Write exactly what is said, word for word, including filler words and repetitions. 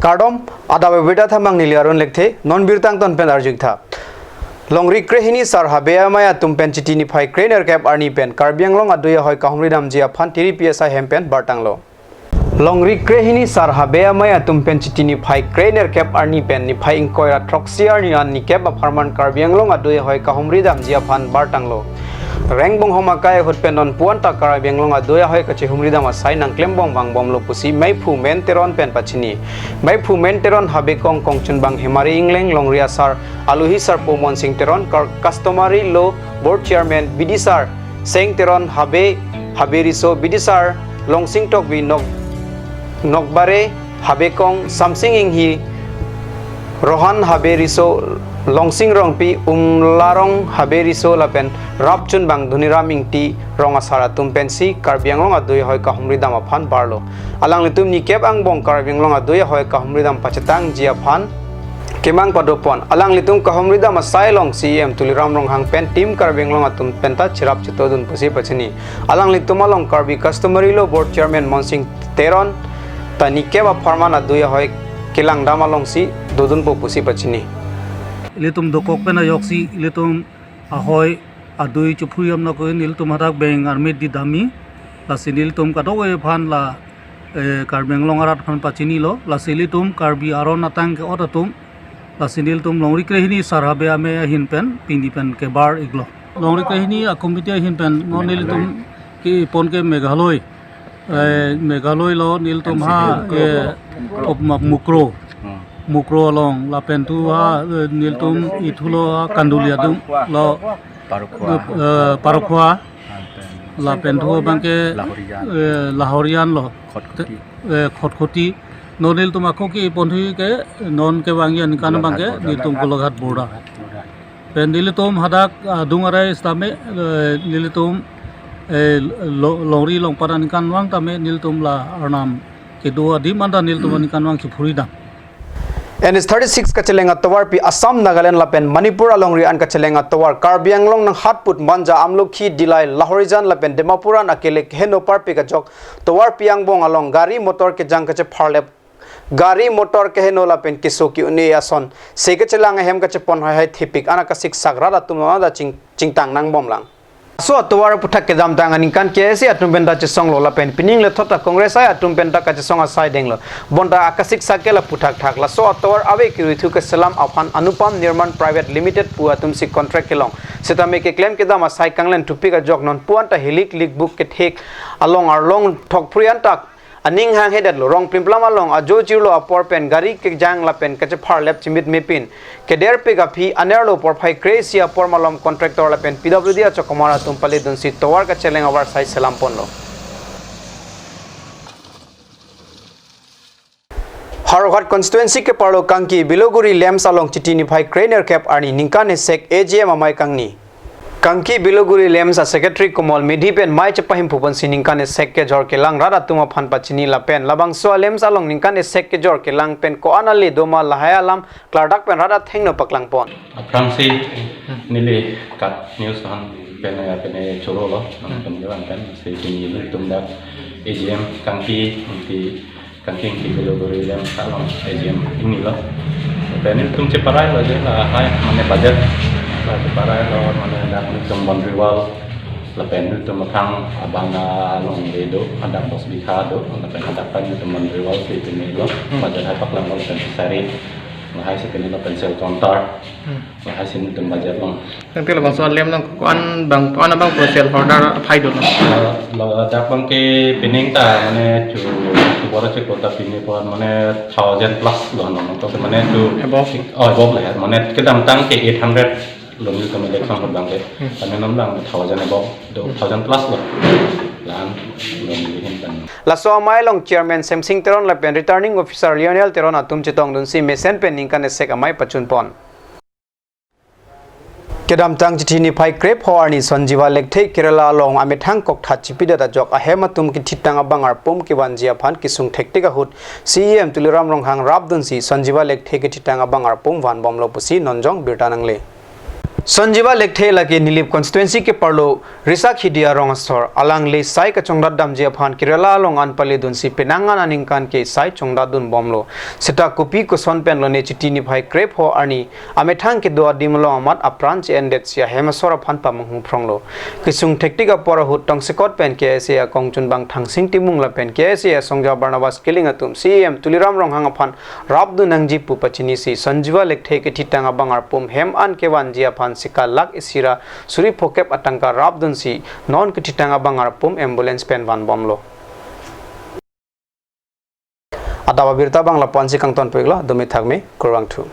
Kardom, adap abirta thamang neli Arun Lekthe, non birta angton pen arju-ik tha. Longri krehini sar habe amei atum pen Chiti niphai krenerkep arni pen Karbi Anglong adui ahoi kahumri damji aphan tiri P S I ahem pen bartanglo. Longri krehini sar habe amei atum pen Chiti niphai krenerkep arni pen niphai ingkoi ra throksi arni an nikep apharman Karbi Anglong adui ahoi kahumri damji aphan bartanglo. Rengbonghom akai ahut pen non puan ta Karbi Anglong adui ahoi kachehumri dam asai nangklembom vangbomlo pusi Meiphu Men Teron pen pachini. Meiphu Men Teron, Habe Kong Kongchunbang Hemari Ingleng, Longri Asar Aluhi Sarpo Monsing Teron, Kar-, Customary Law Board Chairman Bidisar Seng Teron, Habe, Habe Riso Bidisar Longsing Tokbi, Nok-, Nokbare Habe Kong Samsing Inghi, Rohan Habe Riso Longsing Rongpi, Umlarong Habe Riso lapen Rapchunbang Dhoniram Ingti Rong Asar atum pensi Karbi Anglong adui ahoi kahumri dam aphan barlo. Alanglitum nikep angbong Karbi Anglong adui ahoi kahumri dam pachetangji aphan kemang padopon. Alanglitum kahumri dam asai along C E M Tuliram Ronghang pen Team Karbi Anglong atum penta cherap chetodun pusi pachini. Alanglitum along Karbi Customary Law Board Chairman Monsing Teron ta nikep apharman adui ahoi kelang dam alongsi dodunpo pusi pachini. Ilitum dokok pen ajoksi ilitum ahoi adui chuphu yam na ko nelitum hadak beng armit di dami, lasi nelitum kadokave aphan la, eh, Karbi Anglong arat aphan pachinilo, lasi ilitum Karbi aron atang ke-ot atum, lasi nelitum longri krehini sar habe amei ahin pen pini pen kebar-iklo. Longri krehini a-committee ahin pen non nelitum kepon ke Meghalaya, eh, Meghalaya lo nelitum ha, eh, Mukroh. Mukroh along lapen thu ha, eh, nelitum ithulo ha Kandulia dum lo, eh, Parokhowa. Lapen thu abang ke, eh, Lahorijan lo. Eh, Khatkhati. Non nelitum ako kepon thu ke non kevangji aningkan abang ke nelitum Golaghat border. Pen nelitum hadak, ah, adung arai sitame, eh, nelitum, eh, lo-, longri longpat aningkanvang tame nelitum la arnam kedo adim anta nelitum aningkanvang chuphu ri dam. N H thirty-six kacheleng atovarpi Assam, Nagaland lapen Manipur alongri an kacheleng atovar Karbi Anglong nanghatput Manja, Amlokhi, Dillai, Lahorijan lapen Dimapur an akele keheno parpik ajok tovarpi angbong along gari motor kejang kachepharlep, gari motor keheno lapen keso ke-un-e ason se kachelang ahem kachepon haihai thepik an akasiksak rat atum lona da ching-, chingtang nangbomlang. Laso atovar aphuthak kedamtang aningkan K S A atum penta chesonglo lapen pining lethot ta Congress I atum penta kachesong asai denglo. Bonta akasiksak ke la aphuthak thak. Laso atovar ave kerui thu keselam aphan Anupam Nirman Private Limited pu atumsi contract kelong. Sitame keklem kedam asai kanglen thupik ajok non puan ta hilik likbuk kethek along arlong thokphri antak aning hanghe detlo. Rong plimplam along ajo chirlo apor pen gari kejang lapen kachepharlep chimit mepin kederpik aphi anerlo. Porphai kre-isi apor malom contractor lapen P W D achokomar atum paledunsi tovar kacheleng avarsai selamponlo. Howraghat constituency keparlo Kangki Biloguri LAMPS along Chiti niphai krenerkep arni ningkan esek A G M amei kangni. Kangki Biloguri LAMPS a-secretary Komol Medhi pen mei chepahimphu ponsi ningkan esek kejor kelang rat atum aphan pachini lapen labangso a-LAMPS along ningkan esek kejor kelang pen ko-an ale doma lahai alam klardak pen rat athengno paklangpon. Aphrangsi neli KAT News han pen ya pen chorolo, nang pen ya pen si pini nelitum dak A G M Kangki, Kangki Kangki Biloguri LAMPS along A G M ingnilo. Lapen nelitum cheparai lo je lahai mane budget. La cheparai lo mane dak nelitum boundary wall. Lapen nelitum aphrang abang along le do, hadak dos bikha do, lapen hadak pen nelitum boundary wall si pini lo. Hmm. Budget hai paklanglo lapen sari. Lahai si pini lo pencil counter. Hmm. Lahai si nelitum budget long. Nangte labangso a-LAMPS nang ko-an abang, ko-an abang ko sale holder aphai do. Eh, ladak abang ke pining ta mane chu, chu bora chu kota pini pon mane thousand plus lo no, to mane chu above. Oh, above le, mane kedamtang ke eight hundred lo nelitum election ahut abang ke. Hmm. Kami non abang thousand above do, thousand plus lo. Lahan lo neli hin kan. Laso amei along Chairman Semsing Teron lapen Returning Officer Lionel Teron atum chetongdunsi mesen pen ningkan esek amei pachunpon. Kedamtang Chiti niphai krepho arni Sanjiva Lekthe Kerala along amethang kokthat chipidet ajok ahem atum kethitang abang arpum kevanji aphan kesung thektik ahut C E M Tuliram Ronghang rapdunsi Sanjiva Lekthe kethitang abang arpum vanbomlo pusi nonjong birta nangle. Sanjiva Lekthe lake Nilip constituency keparlo Risakhidi arong asor, alangli sai kachongdat damji aphan Kerala along an pale dunsi penang an aningkan ke sai chongdat dun bomlo. Seta kopi koson pen lone Chiti niphai krepho arni amethang kedo adim along amat apran che-endetsi ahem asor aphan pamanghu phronglo. Kesung thektik apor ahut tongsekot pen K S A akongchunbang Thangsing Timung lapen K S A asongja Barnabas Killing atum C E M Tuliram Ronghang aphan rapdun nangji pu pachinisi Sanjiva Lekthe kethitang abang arpum hem an kevanji aphan sika lakh isi ra suri phokep atangka rapdunsi non kethitang abang arpum ambulance pen van bomlo. Adap abirta abang lapu-ansi kangton pu-iklo, dome thakme, kurvangthu.